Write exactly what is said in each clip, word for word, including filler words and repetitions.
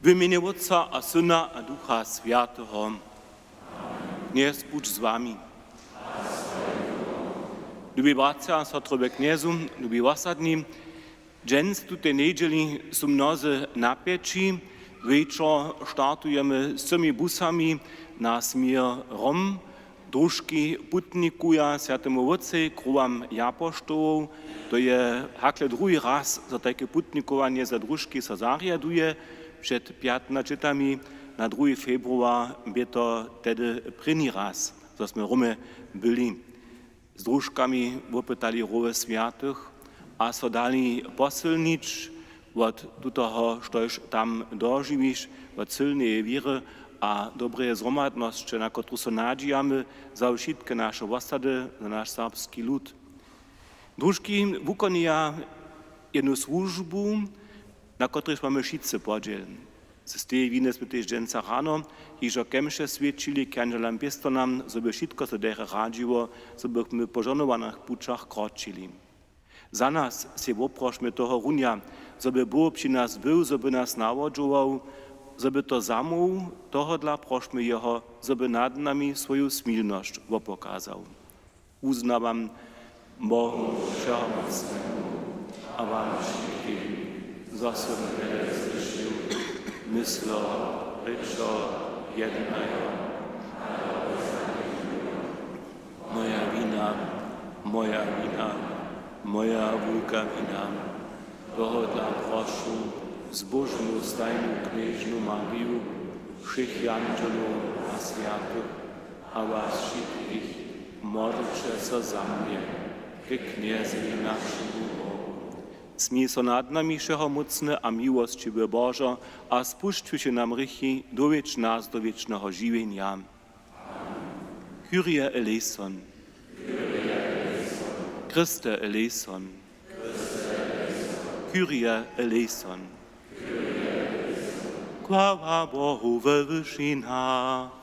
W mjenje Wótca a Syna a Ducha Swjateho. Knjez budź z wami. Lubi bratřa a sotry we Knjezu, lubi wosadni, dźens tutej njedźeli su mnozy napjeći. Wječor startujemy z třomi busami na směr Rom. Družki putnikuja Swjatemu Wótcej, krowam japoštołow. To je hakle druhi raz, zo tajke putnikowanje za družki so zarjaduje. Před pjatnaće lětami, na druhi februar, bě to tehdy prěni raz, zo smy w Romje byli. Z družkami wopytali rowy swjatych a so dali posylnić wot tutoho, štož tam dožiwiš, wot sylneje wěry a dobreje zhromadnosće, na kotruž so nadźijamy za wšitke naše wosady, za naš serbski lud. Družki wukonja jednu słužbu, na kotrejž mamy wšitcy podźěl. Z teje winy smy tež dźensa rano hižo kemše swjećili k jandźelam pěstonam, zo by wšitko so derje radźiło, zo bychmy po žohnowanych pućach kročili. Za nas sej woprošmy tohorunja, zo by Bóh při nas był, zo by nas nawodźował, zo by to zamołł, tohodla prošmy jeho, zo by nad nami swoju smilnosć wopokazał. Wuznawam Bohu Wšehomócnemu a wam wšitkim, zo sym wjele zhrěšił, myslo, rěčo, jednajo. Moja wina, moja wina, moja wulka wina. Tohodla prošu zbóžnu stajnu knježnu Mariju, wšěch jandźelow a swjatych a was wšitkich, modlće so za mnje ke Knjezowi našemu Bohu. Smil so nad nami, wšehomócny a miłosćiwy Božo, a spušćiwši nam hrěchi, dowjedź nas do wěčneho žiwjenja. Kyrie eleison. Christe eleison. Kyrie eleison. Chwała Bohu we wyšinach.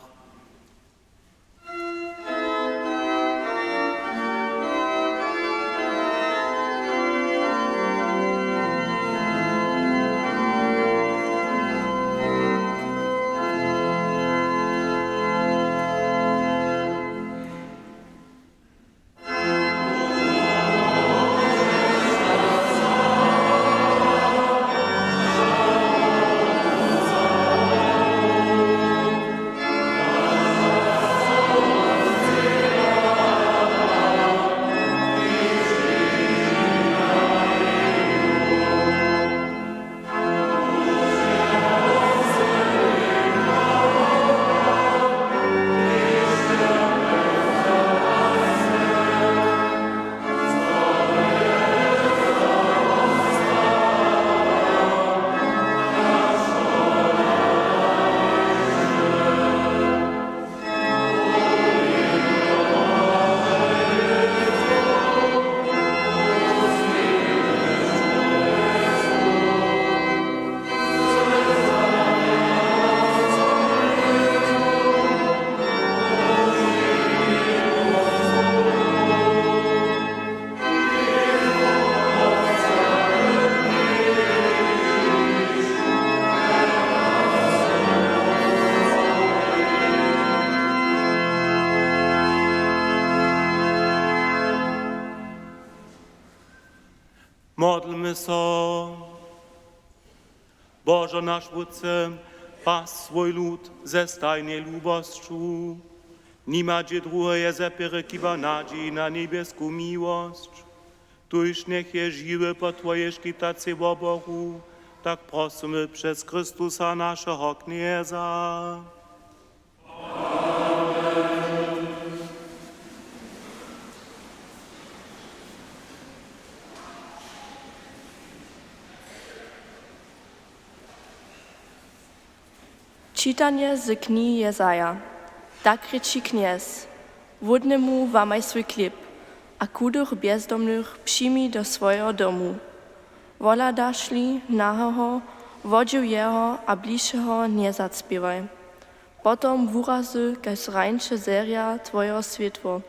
Modlmy so. Božo naš Wótče, pas swój lud ze stajnej lubosću. Nima dźě druheje zepěry, kiba nadźiji na njebjesku miłosć. Tuž njech je žiwy po twojej škitacej woboru, tak prosymy přez Chrystusa, našeho Knjeza. Čitanje z knihi Jezaja. Tak rěči Knjez: Hłódnemu łamaj swój chlěb a chudych bjezdomnych přijmi do swojeho domu. Wohladaš-li naheho, wodźiw jeho a bližšeho njezacpěwaj. Potom wurazy kaž rańše zerja twojeho swětło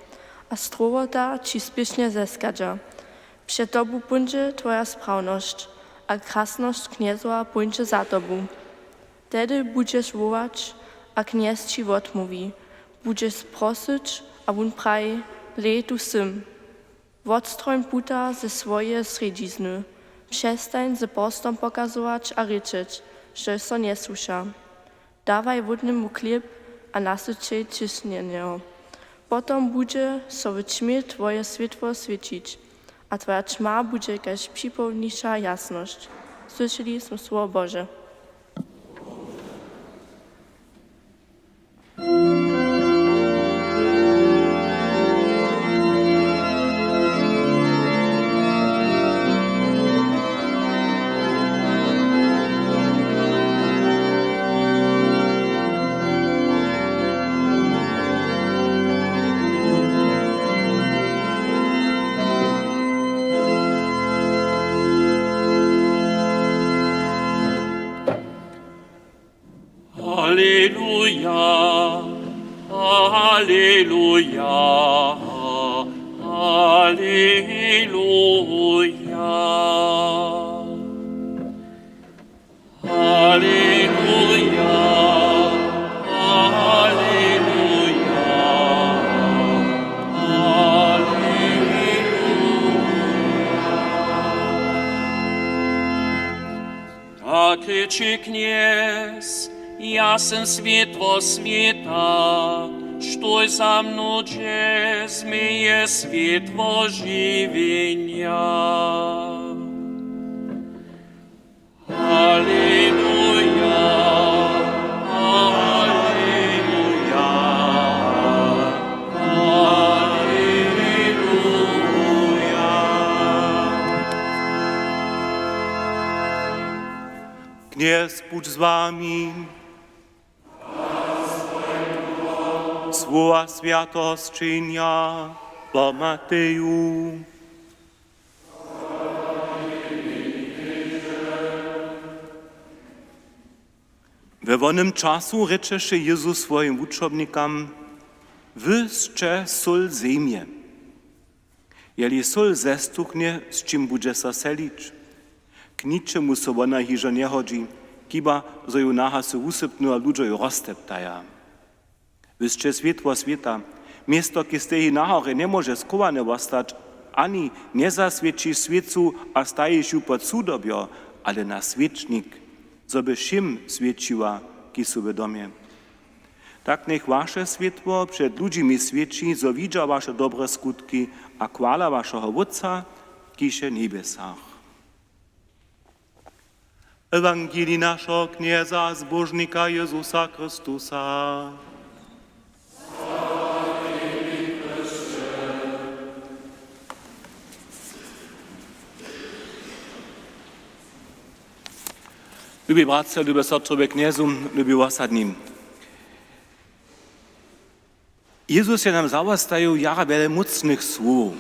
a strowota ći spěšnje zeskedźa. Před tobu póńdźe twoja sprawnosć a krasnosć Knjezowa póńdźe za tobu. Tehdy budźeš wołać, a Knjez ći wotmołwi. Budźeš prosyć, a wón praji: Hlej, tu sym. Wotstrojń puta ze swojeje srjedźizny. Přestań z porstom pokazować a rěčeć, žož so njesłuša. Dawaj hłódnemu chlěb a nasyćej ćišnjenjeho. Potom budźe so w ćmě twoje swětło swěćić, a twoja ćma budźe kaž připołdniša jasnosć. Słyšeli smy słowo Bože. Aleluja, aleluja, aleluja. Aleluja, aleluja, aleluja. A ty ći, Knjez, ja sym swětło swěta, štóž za mnu dźe, změje swětło žiwjenja. Aleluja, aleluja, aleluja. Knjez budź z wami. Słowa swjateho sćenja po Mateju. We wonym času rěčeše Jezus swojim wučobnikam: Wy sće sól zemje. Jeli sól zestuchnje, z čim budźe so selić? K ničemu so wona hižo njehodźi, chiba zo ju na hasu wusypnu a ludźo ju rozteptaja. Wy sće swětło swěta. Město, kiž steji na horje, njemóže schowane wostać, ani njezaswěći swěcu a stajiš ju pod sudobjo, ale na swěčnik, zo by wšěm swěćiła, kiž su w domje. Tak njech waše swětło před ludźimi swěći, zo widźa waše dobre skutki a chwala wašeho Wótca, kiž je w njebjesach. Ewangelij našeho Knjeza a Zbóžnika Jezusa Chrystusa. Lubi bratřa, lube sotry we Knjezu, lubi wosadni. Jezus je nam zawostajił jara wjele mócnych słowow.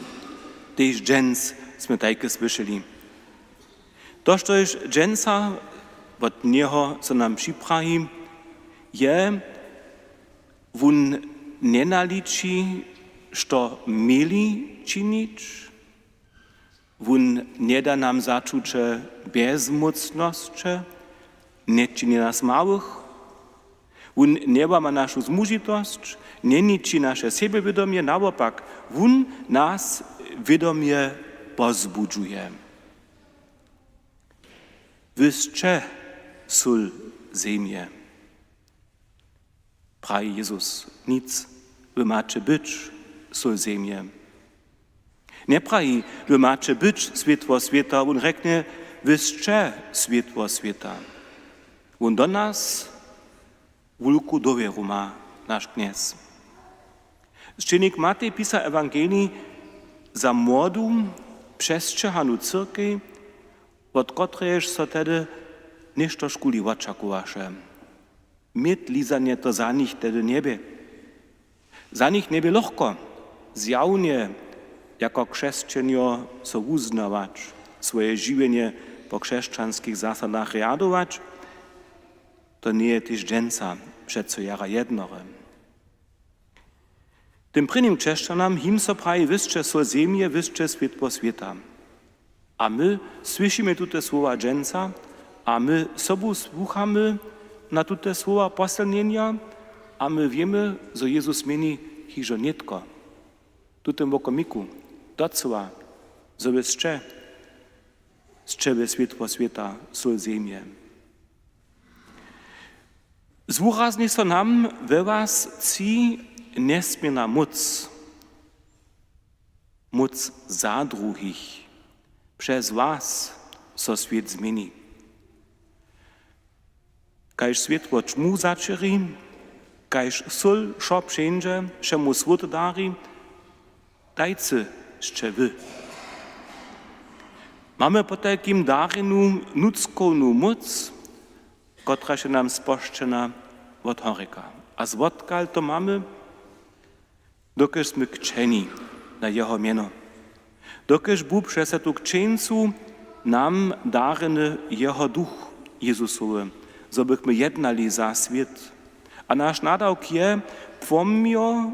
Tež dźens smy tajke słyšeli. To, štož dźensa wot njeho so nam připraji, je, wón njenaliči, što měli činić, wón njeda nam začuće bjezmócnosće, nječini nas małych, wón njebama našu zmužitosć, njeniči naše sebjewědomje, nawopak, wón nas wědomje pozbudźuje. Wy sće sól zemje. Praji Jezus, nic, wy maće być sól zemje. Njepraji, wy maće być swětło swěta, wón rjeknje, wy sće swětło swěta. Wón do nas wulku dowěru ma, naš Knjez. Sćenik Matej pisa ewangelij za młodu, přesćěhanu cyrkej, wot kotrejež so tehdy něštožkuli wočakowaše. Měd lizanje to za nich tehdy njebě. Za nich njebě lochko, zjawnje jako křesćenjo so wuznawać, swoje žiwjenje po křesćanskich zasadach rjadować. To njeje tež dźensa přeco jara jednore. Tym prěnim křesćanam, jim so praji, wy sće sól zemje, wy sće swětło swěta. A my słyšimy tute słowa dźensa a my sobu słuchamy, na tute słowa poselnjenja, a my wěmy, zo Jezus měni hižo nětko, w tutym wokomiku, docyła, zo by sće, sće by swětło swěta, sól zemje. Zwurazni so nam we was tři njesměrna móc, móc za druhich. Přez was so swět změni. Kaž swětło ćmu zaćěri, kaž sól wšo přeńdźe, wšemu słód dari, tajcy sće wy. Mamy potajkim darjenu nutřkownu móc, kotraž je nam spožčena wot horjeka. A zwotkaž to mamy? Dokelž smy křćeni na jeho mjeno. Dokelž bu přez tu křćeńcu nam daryny jeho duch Jezusowy, zo bychmy jednali za swět. A naš nadawk je, pomjo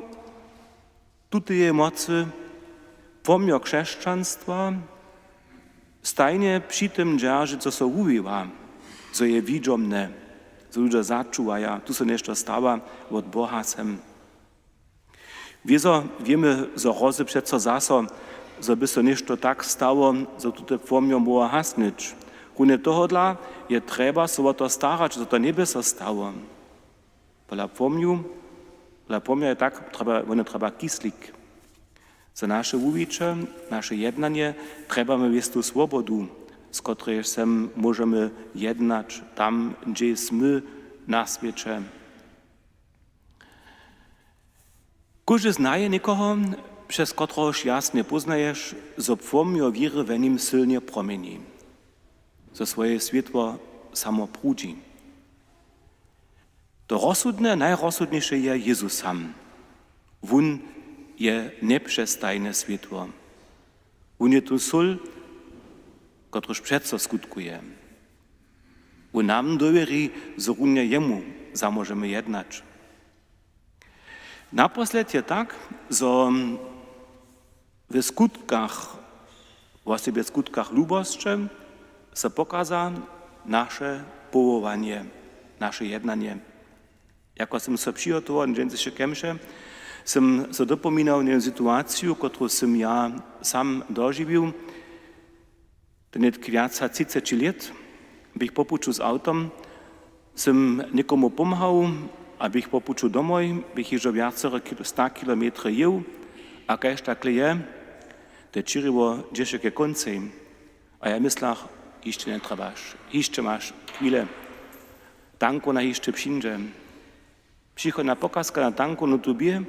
tuteje mocy, pomjo křesćanstwa, stajnje při tym dźeržeć, zo so wuwiwa, zo je widźomne, zo ludźo začuwaja, tu so něšto stawa wot Boha sem. Wězo wěmy, zo hrozy přeco zaso, zo by so něšto tak stało, zo tute pomjo móhło hasnyć. Runje tohodla je trjeba so wo to starać, zo to njeby so stało. Pola pomju, pola pomja je tak, trjeba, wone trjeba kislik. Za naše wuwiće, naše jednanje trjebamy wěstu swobodu, z kotrejež sem móžemy jednać tam, hdźež smy na swěće. Kóždy znaje někoho, přez kotrehož jasnje póznaješ, zo pomjo wěry w nim sylnje promjeni, zo swoje swětło samo prudźi. To rozsudne, najrozsudniše je Jezus sam. Wón je njepřestajne swětło. Wón je tu sól, kotryž přeco skutkuje. Wón nam dowěri, zo runje jemu zamóžemy jednać. Naposled je tak, zo w skutkach, wosebje w skutkach lubosće, so pokaza naše powołanje, naše jednanje. Jako sym so přihotował na dźensniše kemše, sym so dopominał na jednu situaciju, kotruž sym ja sam dožiwił. To nětk wjac hač třiceći lět běch po puću z awtom, sym někomu pomhał a běch po puću domoj, běch hižo wjacere kil-, sta kilometrow jěł, a kaž takle je, te ćěriło dźěše ke kóncej. A ja myslach, hišće njetrjebaš, hišće maš chwile, tankowna hišće přińdźe. Přichodna pokazka na tankownu tu bě,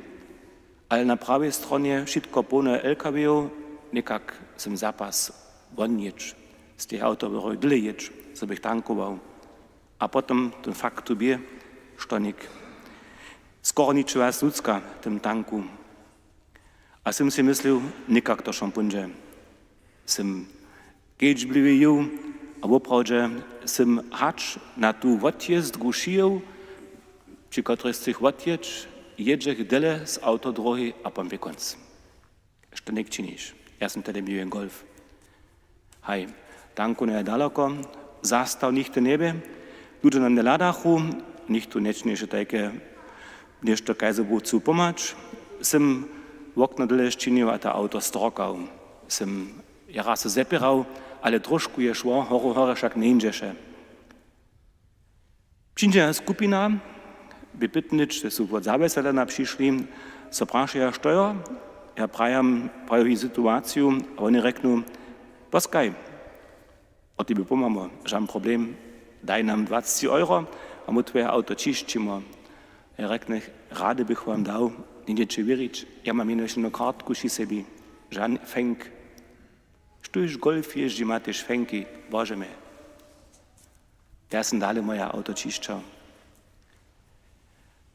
ale na prawej stronje wšitko połne L K W-ow, někak sym zapas won jěć, z tych awtow dyle jěć, zo bych tankował. A potom ten fakt tu bě, štonik. Skoro ničo wjac nutřka w tym tanku. A sym sej myslił, někak to wšo póńdźe. Sym kedźbliwje jěł a woprawdźe sym hač na tu wotjězdku šijał, při kotrej sych wotjědź, jědźech dele z awtodróhi a pon bě kónc. Što něk činiš? Ja sym tehdy měł jen Golf. Haj, tankowna je daloko, zastaw nichtó njebě, ludźo na mnje hladachu, nichtó nječinješe tajke něšto, kaž zo bu chcał pomhać. Sym wokno dyle sčinił a to awto strokał. Sym jara so zepěrał, ale tróšku je šło, horu hore wšak njeńdźeše. Přińdźe skupina, bě pytnyć, te su wot zawjeselena přišli, so prašeja, što jo? Ja prajam, praju jim situaciju a woni rjeknu, poskaj, wot tebje pomhamo, žan problem, daj nam dwacci euro a my twoje awto ćišćimo. Ja rjeknech, rady bych wam dał, njejće wěrić, ja mam jenož jednu kartku při sebi, žan fenk. Štóž Golf jězdźi, ma tež fenki, bože mje. Ja sym dale moje awto ćišćał.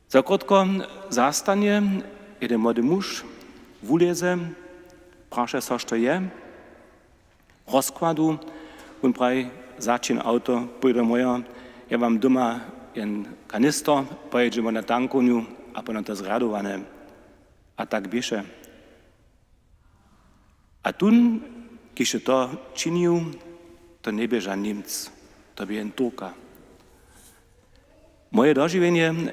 Za krótko zastanje, jeden młody muž wuleze, praša so, što je, rozkładu, wón praji, začiń awto, pójdo mojo, ja mam doma jen kanister, pojědźemy na tankownu a potom to zrjadowane. A tak běše. A tón, kiž je to činił, to njebě žan Němc, to bě jen Turka. Moje dožiwjenje,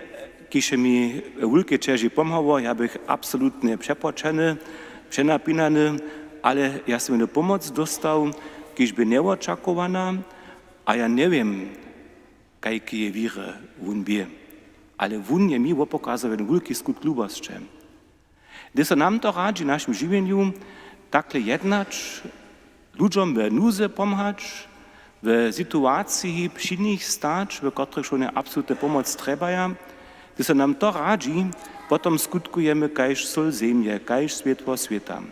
kiž je mi we wulkej ćeži pomhało, ja bych absolutnje přepoćeny, přenapinany, ale ja sym jednu pomoc dóstał, kiž bě njewočakowana, a ja njewěm, kajkeje wěry wón bě, ale wón je mi wopokazał jedny wulki skutk lubosće. Hdyž so nam to radźi w našim žiwjenju, takle jednać, ludźom w nuzy pomhać, w situaciji při nich stać, w kotrychž wone absolutnje pomoc trjebaja, hdyž so nam to radźi, potom skutkujemy kaž sól zemje, kaž swětło swěta.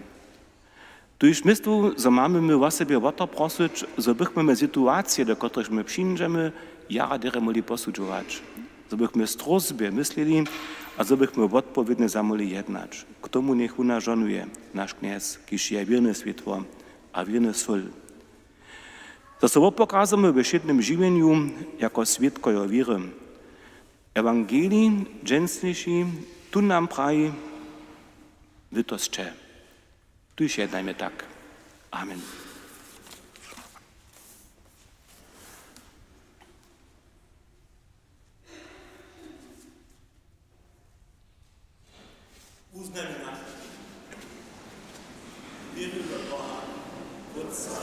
Tuž myslu, zo mamy my wosebje wo to prosyć, zo bychmy my situacije, do kotrychž my přińdźemy, jara derje móhli posudźować, zo bychmy strózbje myslili a zo bychmy wotpowědnje zamohli jednać. K tomu njech wón nas žohnuje, naš Knjez, kiž je wěrne swětło a wěrne sól. Zo so wopokazujemy we wšědnym žiwjenju jako swědkojo wěry. Ewangelij dźensniši tu nam praji: Wy to sće. Tuž jednajmy tak. Amen. Wuznajmy našu wěru do Boha, Wótca.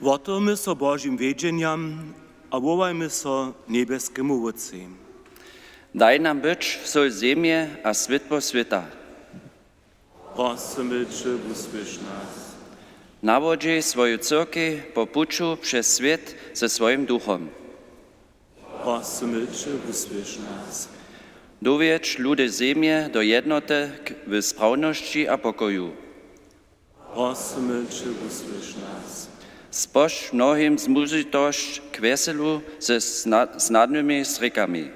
Wotewrmy so Božim wjedźenjam a wołajmy so njebjeskemu Wótcej. Daj nam być sól zemje a swětło swěta. Prosymy će, wusłyš nas. Nawodźej swoju cyrkej po puću přez swět ze swojim duchom. Prosymy će, wusłyš nas. Dowjedź ludy zemje do jednoty k-, w sprawnosći a pokoju. Prosymy će, wusłyš nas. Spožč mnohim zmužitosć k wjeselu ze sna-, snadnymi zrěkami.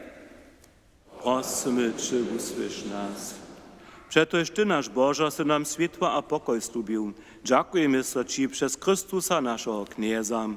Prosymy će, wusłyš nas. Přetož ty, naš Božo, sy nam swětło a pokoj slubił, dźakujemy so ći přez Chrystusa, našeho Knjeza.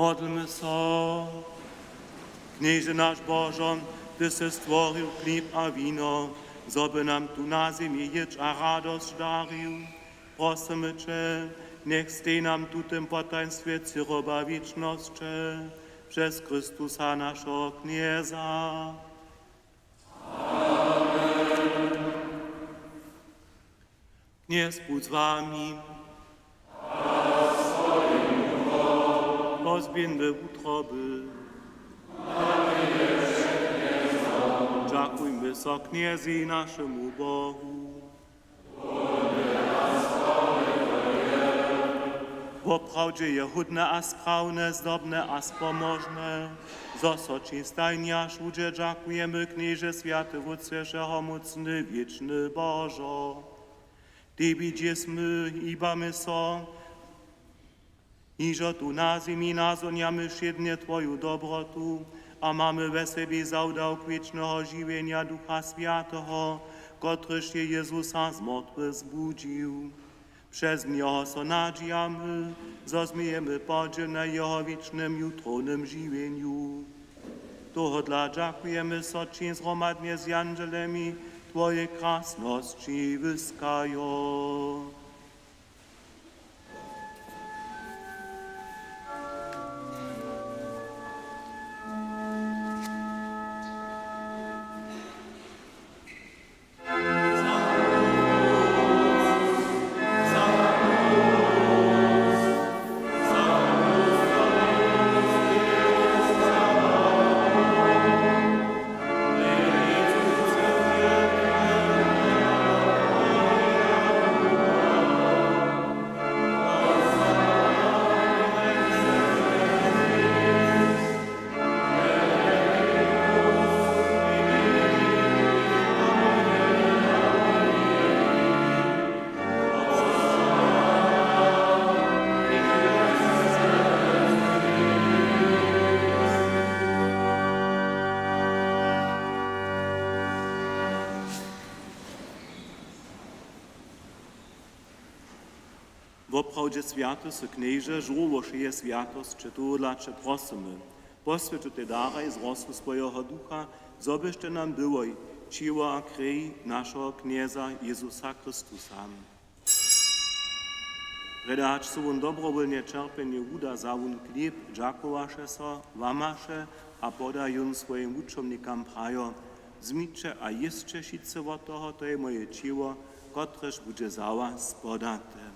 Modlmy so. Knježe naš Božo, ty sy stworił chlěb a wino, zo by nam tu na zemi jědź a radosć darił. Prosymy će, njech stej nam w tutym potajnstwje cyroba wěčnosće, přez Chrystusa, našeho Knjeza. Knjez budź z wami. Pozběhńmy wutroby. Dźakujmy so Knjezej, našemu Bohu. Woprawdźe je hódne a sprawne, zdobne a spomožne, zo so ći stajnje a wšudźe dźakujemy, Knježe, swjaty Wótče, wšehomócny, wěčny Božo. Tebi dźěsmy, hibamy so, hižo tu na zemi nazhonjamy wšědnje twoju dobrotu a mamy we sebi zawdawk wěčneho žiwjenja, Ducha Swjateho, kotryž je Jezusa z mortwych zbudźił. Přez njeho so nadźijamy, zo změjemy podźěl na jeho wěčnym jutrownym žiwjenju. Tohodla dźakujemy so ći zhromadnje z jandźelemi twojej krasnosći wyskajo. Woprawdźe swjaty sy, Knježe, žórło wšeje swjatosće, tohodla će prosymy, poswjeć tutej daraj z rosu swojeho Ducha, zo byštej nam byłoj ćěło a krej našeho Knjeza Jezusa Chrystusa. Prjedy hač so wón dobrowólnje ćerpjenju wuda, wza wón chlěb, dźakowaše so, łamaše a poda jón swojim wučomnikam, prajo: Wzmiće a jěsće wšitcy wot toho, to je moje ćěło, kotrež budźe za was podate.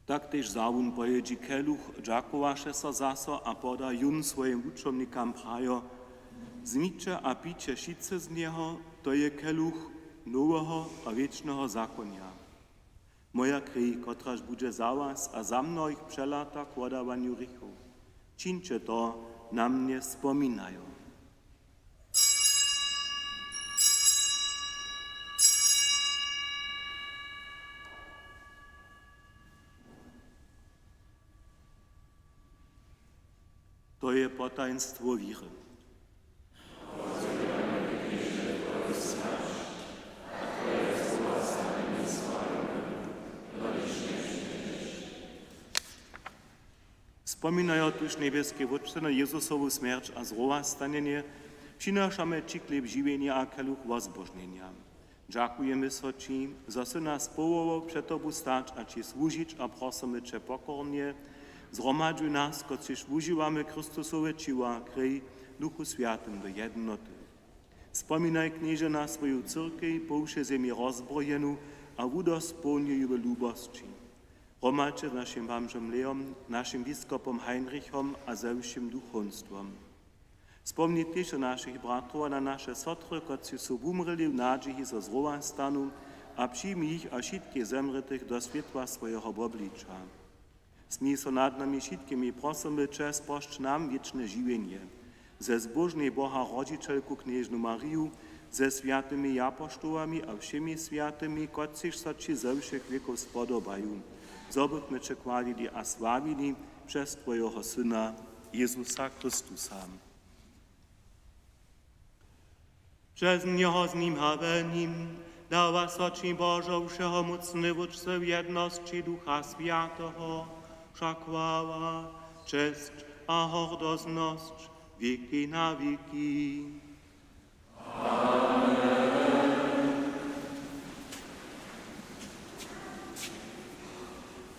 Tak tež wza wón po jědźi keluch, dźakowaše so zaso a poda jón swojim wučomnikam, prajo: Wzmiće a pijće wšitcy z njeho, to je keluch noweho a wěčneho zakonja. Moja krej, kotraž budźe za was a za mnohich přelata k wodawanju hrěchow. Čińće to na mnje spominajo. To je potajnstwo wěry. Spominajo tuž, njebjeski Wótče, na Jezusowu smjerć a zrowastanjenje, přinašamy ći chlěb žiwjenja a keluch wozbožnjenja. Dźakujemy so ći, zo sy nas powołał před tobu stać a ći słužić, a prosymy će pokornje: Zhromadźuj nas, kotřiž wužiwamy Chrystusowe ćěło a krej, w Duchu Swjatym do jednoty. Spominaj, Knježe, na swoju cyrkej, po wšej zemi rozbrojenu, a wudospołnjuj ju w lubosći. Hromadź z našim bamžom Leom, našim biskopom Heinrichom a ze wšěm duchowstwom. Spomni tež na našich bratrow a na naše sotry, kotřiž su wumrěli w nadźiji, zo zrowastanu, a přijmi jich a wšitkich zemrětych do swětła swojeho wobliča. Smil so nad nami wšitkimi, prosymy će, spožč nam wěčne žiwjenje ze zbóžnej Boha rodźićelku knježnu Mariju, ze swjatymi japoštołami a wšěmi swjatymi, kotřiž so ći ze wšěch wěkow spodobaju, zo bychmy će chwalili a sławili přez twojeho Syna Jezusa Chrystusa. Přez njeho, z nim a w nim dawa so ći, Božo, wšehomócny Wótče, w jednosći Ducha Swjateho wša chwała, česć a hordoznosć wěki na wěki.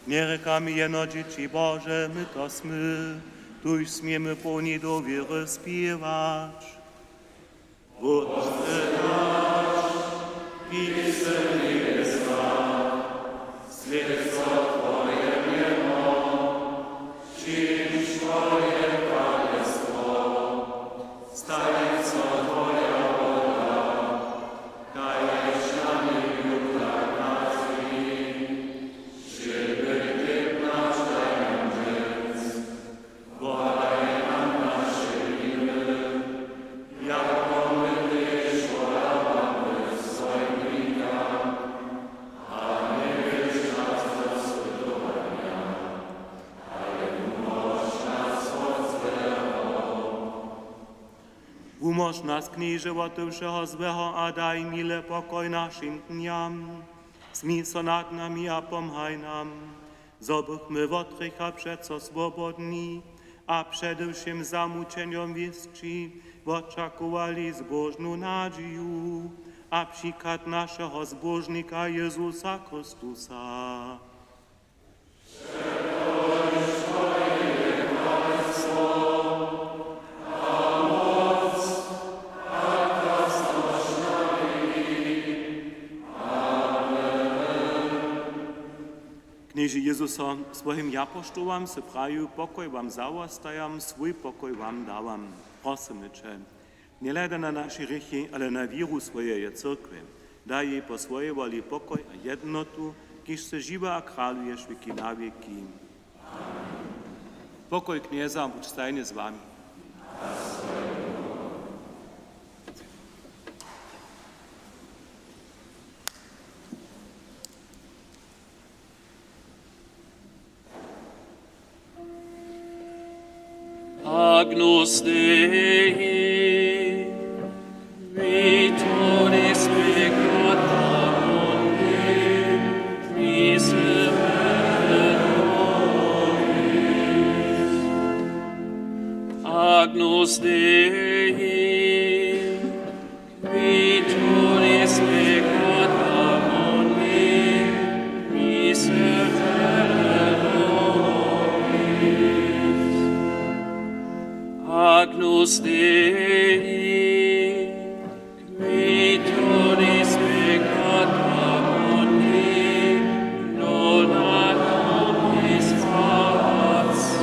Njerěchamy jeno dźěći Bože, my to smy, tuž směmy połni dowěry spěwać. Wótče naš, kiž sy w njebjesach, swjeć so twoje mjeno, přińdź twoje kralestwo, stań so twoja wola, kaž na njebju, tak na zemi. Wšědny chlěb naš daj nam dźens, wodaj nam naše winy, jako my tež wodawamy swojim winikam, a njewjedź nas do spytowanja, ale wumóž nas wot złeho. Wumóž nas, Knježe, wot wšeho złeho a daj mile pokoj našim dnjam. Smil so nad nami a pomhaj nam, zo bychmy wot hrěcha přeco swobodni a přede wšěm zamućenjom wěsći wočakowali zbóžnu nadźiju a přichad našeho Zbóžnika Jězusa Chrystusa. Knježe Jezuso, swojim japoštołam sy prajił: „Pokoj wam zawostajam, swój pokoj wam dawam.” Prosymy će, njehladaj na naše hrěchi, ale na wěru swojeje cyrkwje. Daj jej po swojej woli pokoj a jednotu, kiž sy žiwy a kraluješ wěki na wěki. Pokoj Knjeza budź stajnje z wami. Agnus Dei, qui tollis peccata mundi, miserere nobis. Agnus Dei, qui tollis peccata mundi, miserere nobis. Agnus Dei, qui tollis peccata mundi, dona nobis pace.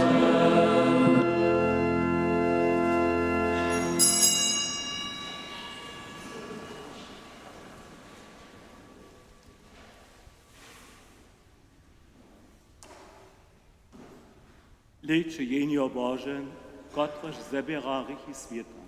Hlejće, Jehnjo Bože, kotrež zběra hrěchi swěta.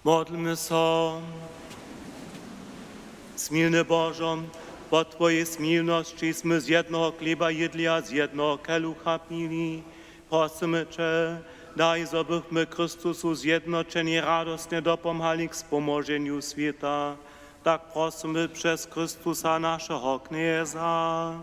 Modlmy so. Smilny Božo, po Twojej smilnosći smy z jednoho chlěba jědli a z jednoho kelucha pili. Prosymy Će, daj, zo bychmy Chrystusu zjednoćeni radostnje dopomhali k spomoženju swěta. Tak prosymy přez Chrystusa, našeho Knjeza.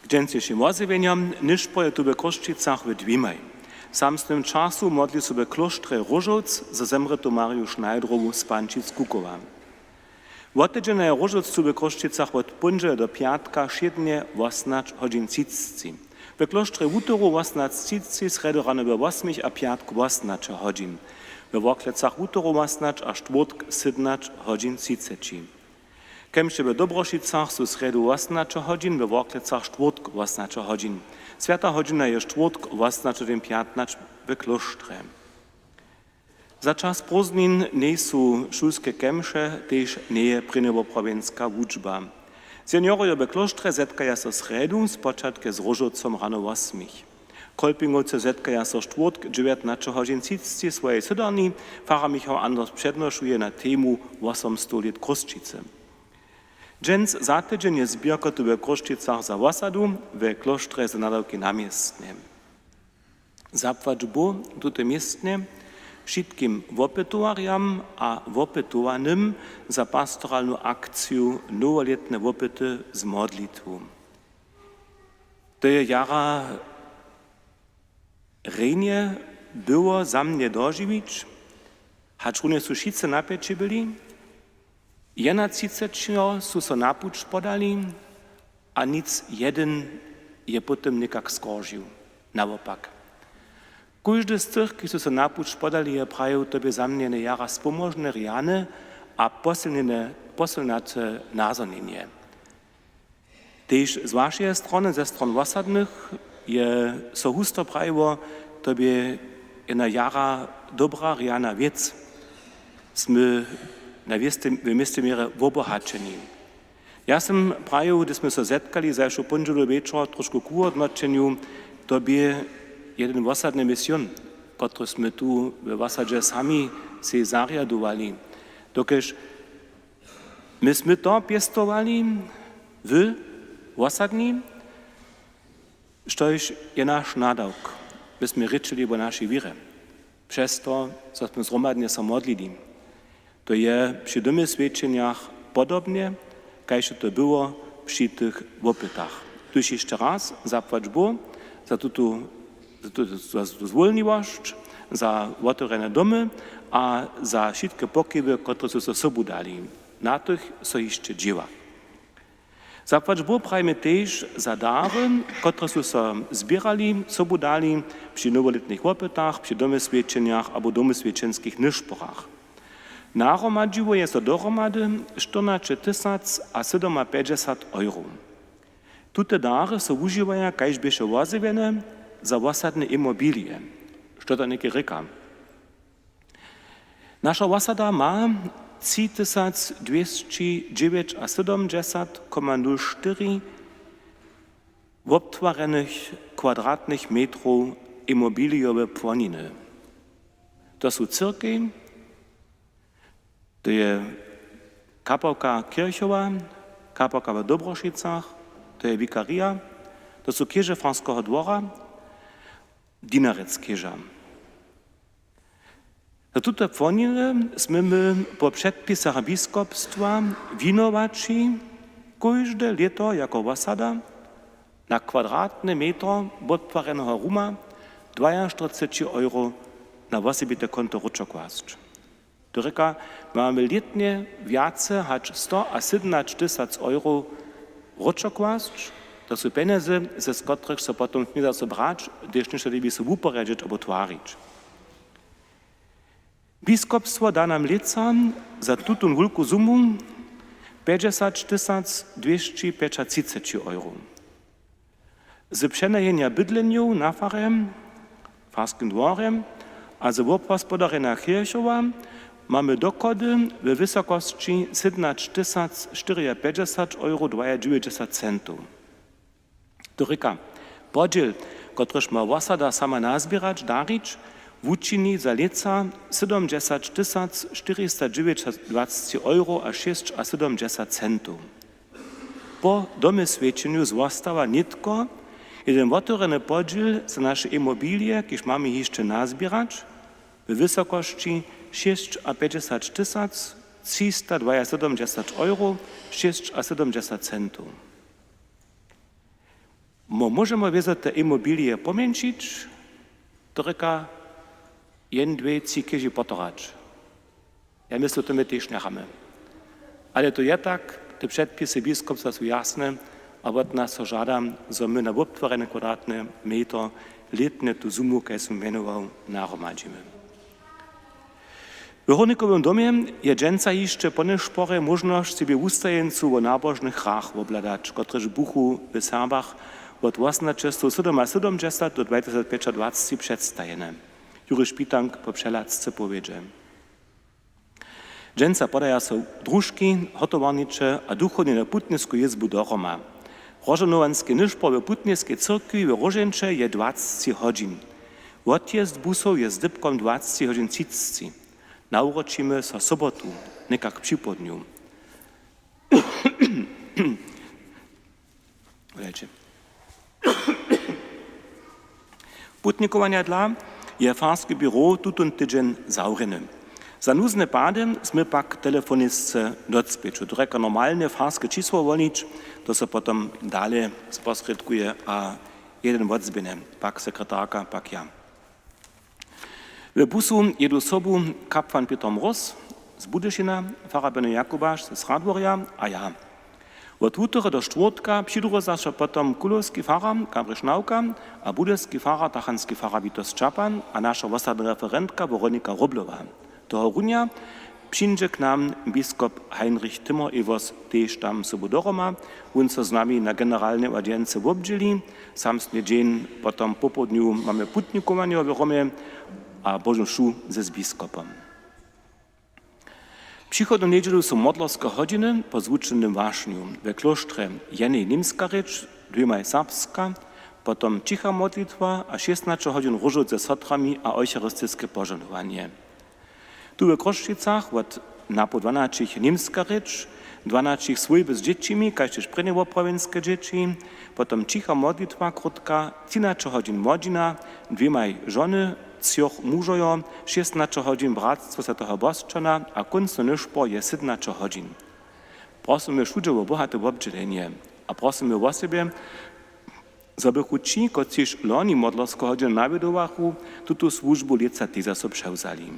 K dźensnišim wozjewjenjam. Nyšpor je tu w Chrósćicach w dwěmaj. W samsnym času modli so w klóštrje Róžowc za zemrětu Mariju Šnajdrowu z Pančic-Kukowa. Wotedźena je Róžowc tu w Chrósćicach wot póndźele do pjatka wšědnje wosomnaće hodźin třiceći. W klóštrje wutoru wosomnaće třiceći, srjedu rano we wosmich a pjatk wosomnaće hodźin. We Worklecach wutoru wosomnaće a štwórtk sydomnaće hodźin třiceći. Kemše w Dobrošicach su srjedu wosomnaće hodźin, we Worklecach štwórtk wosomnaće hodźin. Swjata hodźina je štwórtk wosomnaće hodźin pjatnaće w klóštrje. Za čas prózdnin njejsu šulske kemše, tež njeje prěnjowoprawjenska wučba. Seniorojo w klóštrje zetkaja so srjedu spočatk z Róžowcom rano wosmich. Kolpingowcy zetkaja so štwórtk dźewjatnaće hodźin třiceći w swojej sydarni. Farar Michał Anders přednošuje na temu Wosomstow lět Chrósćicy. Dźens za tydźeń je zběrka tu w Chrósćicach za wosadu, w klóštrje za nadawki na městnje. Zapłać Bóh tutej městnje, wšitkim wopytowarjam a wopytowanym za pastoralnu akciju Nowolětne wopyty z modlitwu. To je jara rjenje było za mnje dožiwić, hačrunje su wšitcy napjeći byli. Jednatřicećo su so na puć podali a nic jedyn je potom někak skoržił. Nawopak, kóždy z tych, kiž su so na puć podali, je prajił: „To bě za mnje jara spomožne, rjane a posylnjene, posylnace nazhonjenje.” Tež z wašeje strony, ze stron wosadnych, je so husto prajiło: „To bě jedna jara dobra, rjana wěc. Smy na wěsty, w městej měrje wobohaćeni.” Ja sym prajił, hdyž smy so zetkali zašłu póndźelu wječor, trošku k wuhódnoćenju, to bě jedyn wosadny mision, kotryž smy tu we wosadźe sami sej zarjadowali. Dokelž my smy to pěstowali, wy, wosadni, štož je naš nadawk. My smy rěčeli wo našej wěrje přez to, zo smy zhromadnje so modlili. To je při domoswjećenjach podobnje, kaž to było při tych wopytach. Tuž hišće raz zapłać Bóh za tutu, za tu, za tu zwólniwosć, za wotewrjene domy a za wšitke pokiwy, kotrež su so sobu dali. Na tych so hišće dźěła. Zapłać Bóh prajimy tež za dary, kotrež su so zběrali, sobu dali při nowolětnych wopytach, při domoswjećenjach abo domoswjećenskich nyšporach. Nahromadźiło je so dohromady štyrnaće tysac a sydomapjećdźesat euro. Tute dary so wužiwaja, kaž běše wozjewjene, za wosadne imobilije. Što to něke rěka? Naša wosada ma tři tysac dwěsći dźewjećasydomdźesat koma nul štyri wobtwarjenych kwadratnych metrow imobilijowe płoniny. To su cyrkej, to je kapałka kěrchowa, kapałka w Dobrošicach, to je wikarija, to su chěže Franskeho dwora, Dinarec chěža. Za tute płoniny smy my po předpisach biskopstwa winowaći kóžde lěto jako wosada na kwadratny metr wobtwarjeneho ruma dwajaštyrceći euro na wosebite konto wróćokłasć. To rěka, my mamy lětnje wjace hač sto a sydomnaće tysac euro wróćokłasć. To su pjenjezy, z kotrychž so potom smě zaso brać, hdyž něšto dyrbi so wuporjedźeć abo twarić. Biskopstwo da nam lětsa za tutón wulku sumu pjećdźesat tysac dwěsći pjećatřiceći euro. Z přenajenja bydlenjow na farje, farskim dworje a z wobhospodarjenja kěrchowa Mamy dochody we wysokosći sydomnaćtysac štyriapjećdźesat euro dwajadźewjećdźesat centow. To rěka, podźěl, kotryž ma wosada sama nazběrać, darić, wučini za lětsa sydomdźesattysac štyristadźewjećadwacci euro a šěsćasydomdźesat centow. Po domyswjećenju zwostawa nětko jedyn wotewrjeny podźěl za naše imobilije, kiž mamy hišće nazběrać, we wysokosći šěsćapjećdźesattysac třistadwajasydomdźesat euro šěsćasydomdźesat centow. Mo móžemy wězo te imobilije pomjeńšić, to rěka, jen, dwě, tři chěži potorać. Ja myslu, to my tež njechamy. Ale to je tak, te předpisy biskopstwa su jasne a wot nas so žada, zo my na wobtwarjene kwadratne metry lětnje tu sumu, kaž sym mjenował, nahromadźimy. W Hórnikowym domje je dźensa hišće po nyšporje móžnosć, sebi wustajeńcu wo nabožnych hrach wobhladać, kotrež buchu w Serbach wot wósomnaće stow sydomasydomdźesat do dwajtysacpjećadwacci předstajene. Juri Špitank po přehladce powědźe. Dźensa podaja so družki, hotowarniće a duchownje na putnisku jězbu do Roma. Rožanowanski nyšpor w putniskej cyrkwi w Róžeńće je dwacci hodźin. Wotjězd busow je z dypkom dwacci hodźin třiceći. Nawróćimy so sobotu, někak připołdnju. Wulejće. Putnikowanja dla je farske běro tutón tydźeń zawrjeny. Za nuzne pady smy pak telefonisce docpěć. Tu rjeka normalne farske čisło wolić, to so potom dale sposrědkuje a jedyn wotzběhne, pak sekretarka, pak ja. W busu jědu sobu kapłan Pětr Mróz z Budyšina, farar Beno Jakubaš z Radworja a ja. Wot wutory do štwórtka přidruža so potom kulowski farar Gabriš Nawka a budyski farar, tachanski farar Witold Čapan a naša wosadna referentka Weronika Róblowa. Tohorunja přińdźe k nam biskop Heinrich Timmer Ewers tež tam sobu do Roma. Wón so z nami na generalnej awdiency wobdźěli. Samsny dźeń potom popołdnju mamy putnikowanje w Romje a Božu mšu z biskopom. Přichodnu njedźelu su modlerske hodźiny po zwučenym wašnju we klóštrje jenej němska rěč, dwěmaj serbska, potom ćicha modlitwa a šěsnaće hodźin róžowc ze sotrami a eucharistiske požohnowanje. Tu w Chrósćicach wot napoł dwanaćich němska rěč, dwanaćich swójby z dźěćimi, kaž tež prěnjowoprawjenske dźěći, potom ćicha modlitwa krótka, třinaće hodźin młodźina, dwěmaj žony, třoch mužojo, šěsnaće hodźin bratstwo swjateho Bosćana a kónc na nyšpor je sydomnaće hodźin. Prosymy wšudźe wo bohate wobdźělenje a prosymy wosebje, zo bychu ći, kotřiž loni modlersku hodźinu nawjedowachu, tutu słužbu lětsa tež zaso přewzali.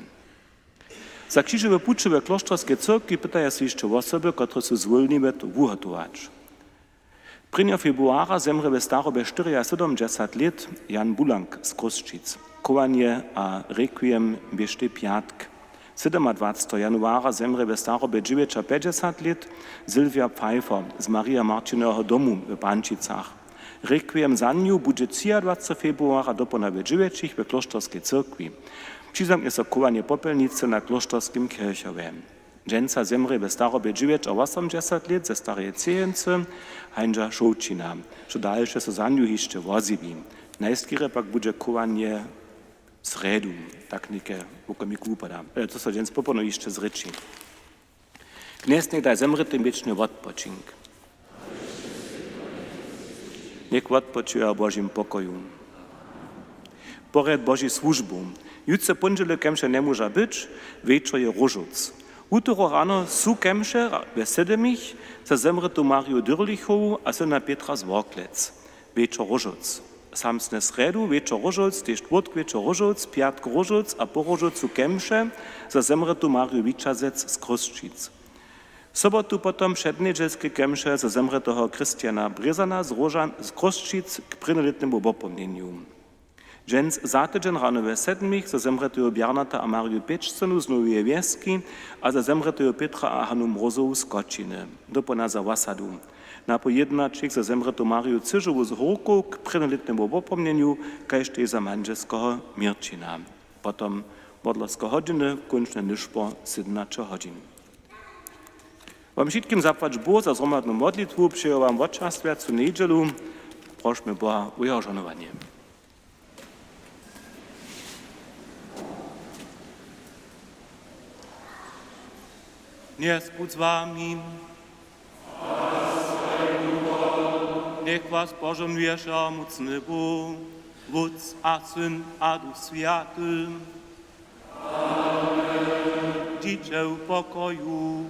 Za křižowe puće we klóšterskej cyrkwi pytaja so hišće wosoby, kotrež su zwólniwe, to wuhotować. Prěnjeho februara zemrě we starobje štyriasydomdźesat lět Jan Bulank z Chrósćic. Chowanje a rekwiem běštej pjatk. Sydomadwacteho januara zemrě we starobje dźewjećapjećdźesat lět Sylwia Pfeiffer z Marija Marćineho domu w Pančicach. Rekwiem za nju budźe třiadwacteho februara dopołdnja we dźewjećich we klóšterskej cyrkwi. Přizamknje so chowanje popjelnicy na klóšterskim kěrchowje. Dźensa zemrě we starobje dźewjećawosomdźesat lět ze Stareje Třejeńcy Hańža Šołćina. Što dalše so za nju hišće wozjewi. Najskerje pak budźe chowanje srjedu, tak něke wokomiku wupada. E, to so dźens popołdnju hišće zrěči. Knjez njech daj zemrětym wěčny wotpočink. Njech wotpočuja w Božim pokoju. Porjed Božich słužbow. Jutře póndźěl kemše njemóža być, wječor je róžowc. Wutoru rano su kemše we sydmich za zemrětu Mariju Dyrlichowu a syna Pětra z Worklec. Wječor róžowc. Samsne srjedu wječor róžowc, tež štwórtk wječor róžowc, pjatk róžowc a po róžowcu kemše za zemrětu Mariju Wićazec z Chrósćic. Sobotu potom přednjedźelske kemše za zemrěteho Christiana Brězana z Róžan z Chrósćic k prěnjolětnemu wopomnjenju. Dźens za tydźeń rano we sydmich za zemrěteju Bjarnata a Mariju Pěčcenu z Noweje Wjeski a za zemrěteju Pětra a Hanu Mrózowu z Koćiny. Dopołdnja za wosadu. Napoł jědnaćich za zemrětu Mariju Cyžowu z Hórkow k prěnjolětnemu wopomnjenju, kaž tež za mandźelskeho Měrćina. Potom Podloskeho hodźiny kónčne nyšpor sydomnaće hodźin. Wam wšitkim zapłać Bóh za zhromadnu modlitwu, přeju wam wočerstwjacu njedźelu. Prošmy Boha wo jeho žohnowanje. Knjez budź z wami. Njech was požohnuje wšehomócny Bóh, Wótc a Syn a Duch Swjaty. Dźiće w pokoju.